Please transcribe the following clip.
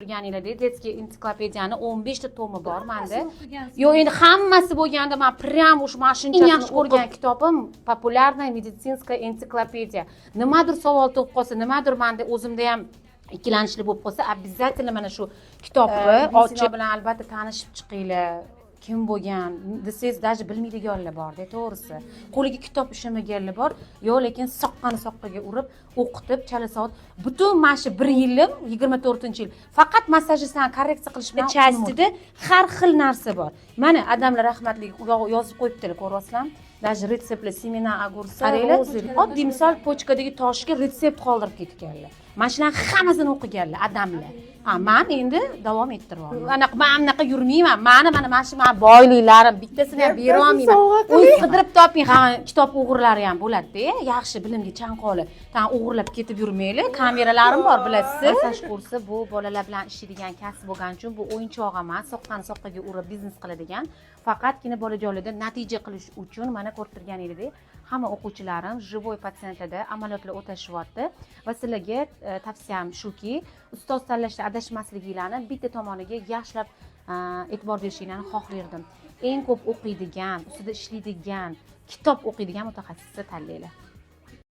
Turganinglarda детский ensiklopediyani 15 ta tomi bor manda. Yo'q, endi hammasi bo'lganda man прям уж mana shunchasini yaxshi ko'rgan kitobim "Популярная медицинская энциклопедия". Nimadir savol tug'ib qolsa, nimadir manda o'zimda ham ikkilanishli bo'lib qolsa, обязательно mana shu kitobni ochib bilan albatta tanishib chiqinglar. Kim bo'lgan desangiz, даже bilmaydiganlar borda, to'g'risi. Qo'liga kitob ushlamaganlar bor. Yo'q, lekin soqqani soqqaga urib o'qitib, chala soat butun mana shu bir yilim, 24-yil faqat massajistlarni korreksiya qilish bilan частida har xil narsa bor. Mana odamlar rahmatli yozib qo'yibdilar, ko'ryapsizlarmi? Даже retseptlar, семена огурца, qaranglar, oddiy misol, почка dagi toshga retsept qoldirib ketganlar. Mana shularni hammasini o'qiganlar odamlar. Ha, man endi davom ettiryapman. Anaqa man bunaqa yurmayman. Mani mana shu mani boyliklarim bittasini ham berolmayman. O'zingiz qidirib toping. Ha, kitob o'g'irlari ham bo'ladida, yaxshi bilimga chanqoqli tan o'g'irlab ketib yurmanglar. Kameralarim bor, bilasiz. Massaj kursi bu bolalar bilan ishlaydigan kasb bo'lgani uchun, bu o'yinchoq emas, soqqani soqqaga urib biznes qiladigan. Faqatgina bolajonlarda natija qilish uchun, mana ko'rib turganingizdek, hamma o'quvchilarim живой patsientlarda amaliyotlar o'tashyapti. Va sizlarga tavsiyam shuki, ustoz tanlashda adashmasliginglarni, bitta tomoniga yaxshilab e'tibor berishinglarni xohlardim. Eng ko'p o'qiydigan, ustida ishlaydigan, kitob o'qiydigan mutaxassisni tanlanglar.